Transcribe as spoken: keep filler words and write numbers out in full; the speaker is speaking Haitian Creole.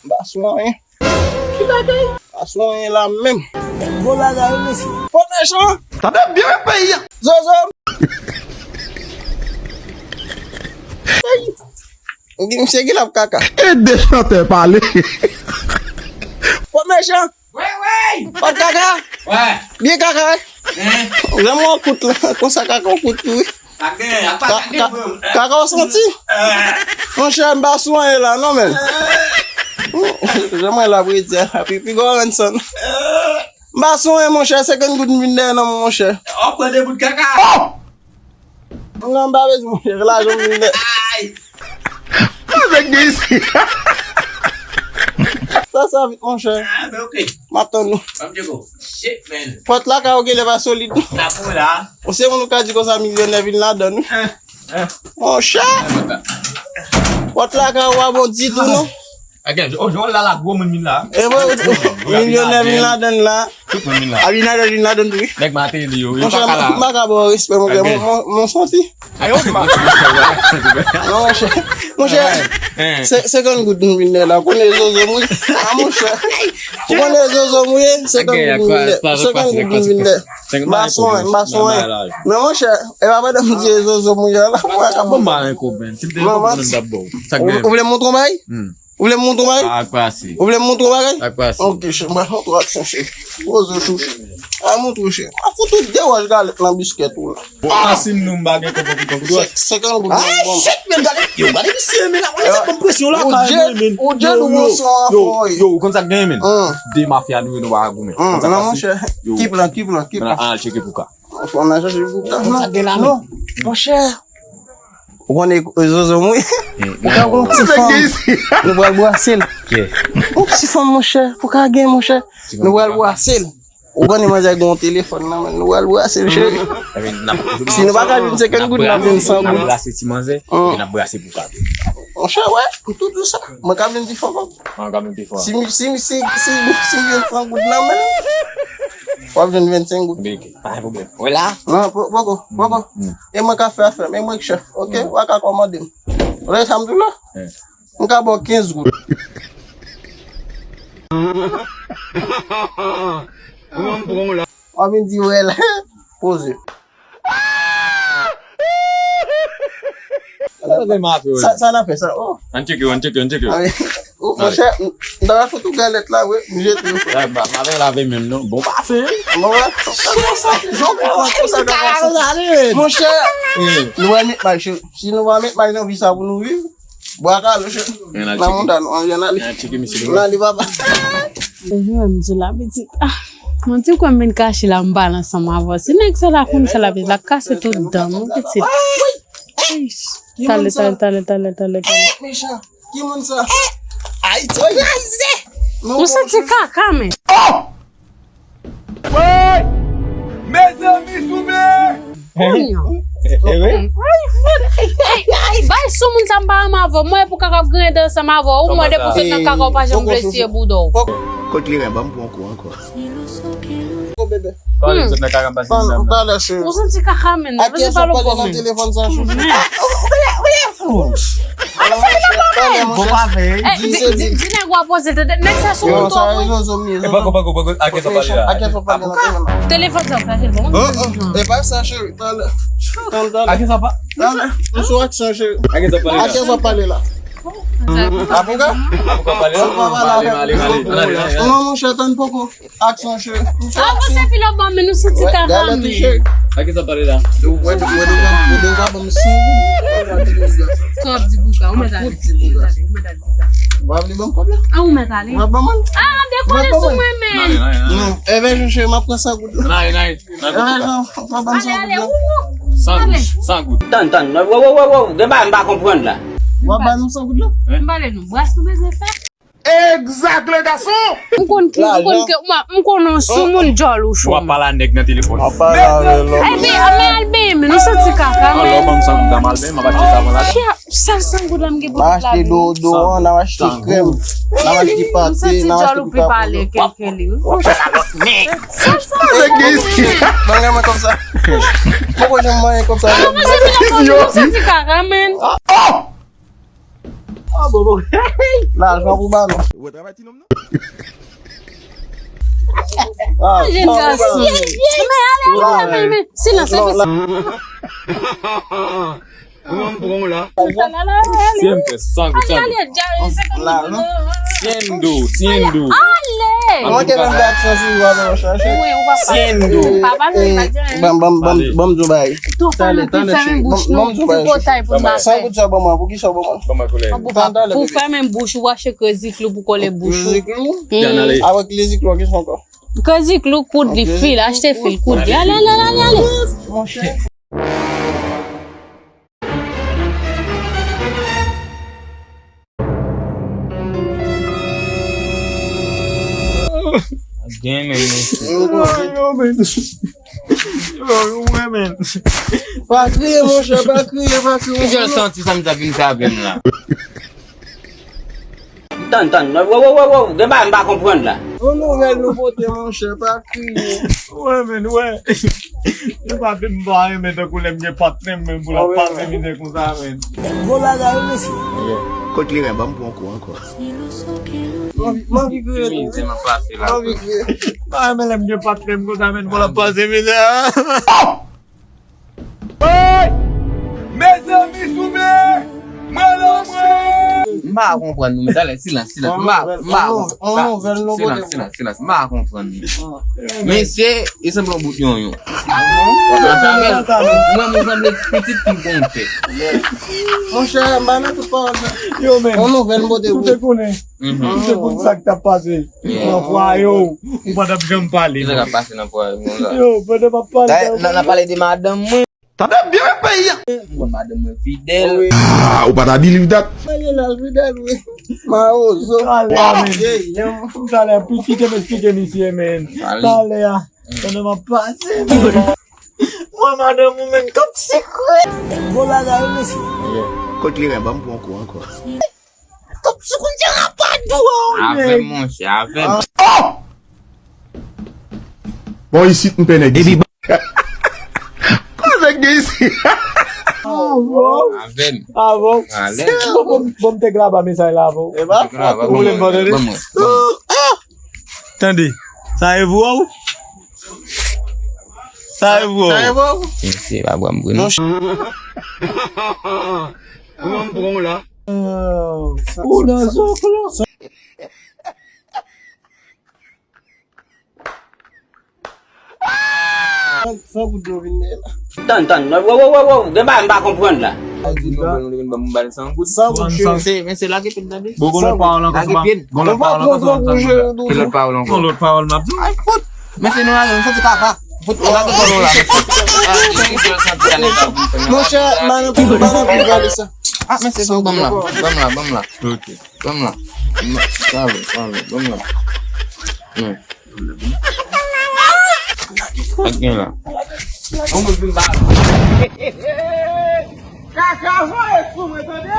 M pa sou anyen. Ki bagay? M pa sou anyen la menm. Gwo bagay, wi, mesye. Fò mechan. Tande byen, peyi a. Zozo. Ey. Misye gen lap kaka. E de chantè pale. Fò mechan. Wi, wi. Fò kaka. Wi. Byen kaka, wi. Hein? Jan mwen kout la, konsa kaka w kout tou, wi. Ka-, ka-, kaka w santi? Monchè, m pa sou anyen la, non, men. Jan mwen la, pou di a, pi, pi gwo rann san. M pa sou anyen, monchè, senkant goud m vin dèyè nan men, monchè. W ap pran de bout kaka. Oh! Non, m pa bezwen, monchè, lajan m vin dèyè. Ay! Avèk de isi. Fè sa vit, monchè. Ah, ben, ok. M ap tann ou. Ban m tcheke w. Shit, man. Pòt lakay ou genlè pa solid. N ap wè la. Ou se moun ou ka di konsa milyonè vin ladann, wi. Monchè! Pòt lakay ou pa bon ditou, non. Again, o, jòl la, la, gwo moun vin la. E bon, milyonè vin ladann la. Tout moun vin la. Abinader vin ladann tou, wi. Nèg Mateli yo, yo pa ka la. M pa ka ba w respè, monchè. Mon, mon, mon santi. Ayo, ma. Non, monchè. Monchè, se, senkant goud nou vin dèyè la. Ou konnen zozo mouye. Ah, monchè. Ou konnen zozo mouye, senkant goud nou vin dèyè. Senkant goud nou vin dèyè. M pa sou anyen, m pa sou anyen. Men monchè, e pa pandan m di zozo mouye la. Bon, m pa renmen kòb, men. Si m te renmen kòb, m t ap ba w. Ou vle m montre w bagay? Ou vle m montre w bagay? Ak pase. Ou vle m montre w bagay? Ak pase. Ok, chè, m pral montre w aksyon, chè. Poze w, chè. A montre w, chè. A fout ou de wòch galèt nan biskèt ou la. Bon, ansin nou m pa gen konpon ki konpon dwòt. Senkant goud. Ah, shit, men gade, yo, gade misye, men la, wè, se bon presyon la, kay mwen, men. Yo, yo, yo, ou konn sa k genyen, men? De mafya nou yo, nou pa ka goumen. Non, monchè. Keep lan, keep lan, keep lan. An al tcheke pou ka. Fò n al chache pou ka. Non, monchè. Ou konnen zozo mwen. Ou ka gon ti fanm. Nou pral brase l. Yon ti fanm, monchè. Pou ka gen, monchè. Nou pral brase l. Ou konnen manzè gen yon telefòn nan men l. Nou pral brase l, cheri. Si nou pa ka jwenn senkant goud, n ap jwenn san goud. N ap brase ti manzè, epi n ap brase pou ka. Monchè, wè, m tou di w sa. Mwen ka vin pi fò, kòm. Mwen ka vin pi fò. Si, si, si, si, si m jwenn san goud nan men l, w ap jwenn vennsenk goud. Pa gen pwoblèm. Wè la? Non, poko, poko. E mwen ka fè afè m, e mwen k chèf, ok? Ou pa ka kòmande m. Ou tande sa m di w la? M ka ba w kenz goud. W ap vin di, wè la. Poze. Sa, sa n ap fè, sa, oh. Ann tcheke, ann tcheke, ann tcheke. Oh, monchè, m ta pral fout ou galèt la, wi, m jete w. M pa vle lave menm, non. Bon, pase. Bon, wè. Monchè, nou pral met may, cheri. Si nou pa met may nan vi sa pou nou viv, bwa kale, cheri. Nan mouda nou, ann ale. Ann ale, papa. Depi m di la, pitit. Ah, mwen di kwè m vin kache la, m pale ansanm avè w. Si nèg sa la konn sa la, pitit, l ap kase tout dan m, wi, pitit. Eish. Talè, talè, talè, talè, talè, talè. Ki moun sa? Ayiti kraze! Ou santi kaka, men. Oh! Woy! Mezanmi, soumen! Kounya. Bay sou moun sa m pa renmen avè w. Mwen pou kaka ap griyen dan ansanm avè w. Ou mwen depi w sot nan kaka w pa janm vle siye bouda w. Kot li renmen ban m pran kou ankò. Poko, bebe. Kòlè sot nan kaka m pase nan dam nan. Ou santi kaka, men. Ak kiyès w ap pale nan telefòn sa, chou? Bon, pa fè. Di nèg w ap poze tete. Nèg sa sou moun twòp, wi. Poko, poko, poko. Ak kiyès w ap pale la? Ak kiyès w ap pale nan telefòn? Telefòn sa w kache l bon. E pa sa, cheri. Talè. Talè. Ak kiyès w ap pale? Talè. M sou aksyon, cheri. Ak kiyès w ap pale la? Ak kiyès w ap pale la? Avoka? Avoka pale la? Avoka pale la? Ann ale, ann ale, ann ale, ann ale. Non, monchè, tann poko. Aksyon, cheri. Ah, bon, se filo ban men nou santi kaka men. Ak kiyès w ap pale la? Ou wè, ou wè, ou wè, ou deja ban m san goud. Sa w ap di pou sa? Ou mèt ale. Ou mèt ale, ou mèt ale pou sa. W ap li ban m kòb la? Ah, ou mèt ale. W ap ban mwen? Ah, dekole sou mwen men. Non, Evè Jean, cheri, m ap pran san goud la. Evè Jean, w ap ban m san goud la. San goud, san goud. Tann, tann, wo, wo, wo, wo, gen bagay m pa konprann la. W ap ban nou san goud la? M pale nou, bras nou bezwen fè. Egzak, le gason! M konn ki, m konn ke, m, m konn yon sou moun djòl ou cho. W ap pale a nèg nan telefòn. W ap pale avè l. Epi, men al benyen, men nou santi kaka, men. Alò, ban m san goud la, m al benyen, m ap achte savan la. Sèl san goud la m gen pou m achte deodoran, n ap achte krèm, n ap achte pate, n ap achte pita pou yo. Nèg! Ban m kòb sa. Mwen poko janm manyen kòb sa. Mwen santi kaka, men. Oh! Lajan pou balon. Ou wè travay ti nonm nan? Ah, jèn gason. Men ale, ale, men, men. Silans, silans. Mwen m pran w la. Siempre, sangue, sangue. Siendo, siendo. Mwen te nan dat sa si w ap chache. Siendo. Ban m, ban m, ban m, ban m di w bagay. Tande, tande, cheri. Ban m di w bagay, cheri. San goud sa ban mwen, pou ki sa w ban mwen? Ban mwen koulè. Pou fèmen bouch ou, achte Crazy Glue pou kole bouch ou. Crazy Glue? Avèk Crazy Glue, ki sa ankò? Crazy Glue, koud li, fil, achte fil, koud li. Ale, ale, ale, ale, ale. Monchè. Gen men, men. Yo, yo, men. Yo, yo, men. Pa kriye, monchè, pa kriye, pa kriye. Ki jan santi sa m ta vin fè avè m la? Tann, tann, wo, wo, wo, wo, gen bagay m pa konprann la. Yon nouvèl nou pote, monchè, pa kriye. Wè, men, wè. Se pa vin m pa renmen tankou lè m gen patnè m, men pou l ap pase mizè konsa, men. Gwo bagay, wi, mesye. Kot li ren, ban m pran kou ankò. M anvi, m anvi kriye tou, wi. M anvi kriye. Pa renmen lè m gen patnè m konsa, men, pou l ap pase mizè. Hey! Mezanmi, souple! Mwen la, mwen! M pa konprann nou, men talè, silans, silans. M pa, m pa konprann. Silans, silans, silans. M pa konprann nou. Mesye, e sanble yon bout yonyon. Mwen, mwen sanble ti pitit ki gon tèt. Monchè, m pa nan tout pawòl sa. Yo, men. On nouvèl m pote pou ou. Ou te konnen. Mhm. Ou te konn sa k t ap pase. Nan fwaye w, ou pa t ap janm pale. Kisa k ap pase nan fwaye w konsa? Yo, pandan m ap pale. Dayè, n a, n a pale de madanm mwen. Tande byen, men peyi a. Mwen, madanm mwen fidèl. Ah, ou pa ta believe that. Mwen, fidèl, wi. Mawozo. Talè a, men. Talè a, pitit, m esplike misye, men. Talè a, pandan m ap pase, men. Mwen, madanm ou, men, top secret. Gwo bagay, wi, mesye. Kot li ren, ban m pran kou ankò. Top sou kounye a pa dou a ou. Avè m, monchè, avè m. Oh! Bon, isit, m pè nèg isit. Kòman nèg gen isit? Avè m. Avè m. Alèz. Bon, bon, bon, m te graba mesaj la avè w. Ou vle m ban tande? Tande. Sa e vre ou? Sa e vre ou? Sa e vre ou? Mesye, pa pran m vre non. Kòman m pran w la? Ou nan zòk la. San goud yo vin la. Tann, tann. Wo, wo, wo, wo. Gen bagay m pa konprann la. San goud, cheri. Men se lage pye m tande. Bon, gon lòt pawòl ankò, lage pye m. Gon lòt pawòl ankò, gon lòt pawòl ankò. Ki lòt pawòl ankò? Gon lòt pawòl m ap di w. Ay, fout. Men se nou la, nou santi kaka. Fout, lage kòlon la. Monchè, madan pou, madan pou gade sa. Ah, men se pou, ban m la, ban m la, ban m la. Ok. Ban m la. Sa bon, sa bon, ban m la. Hmm. Sa k gen la? Kaka voye sou mwen, tande?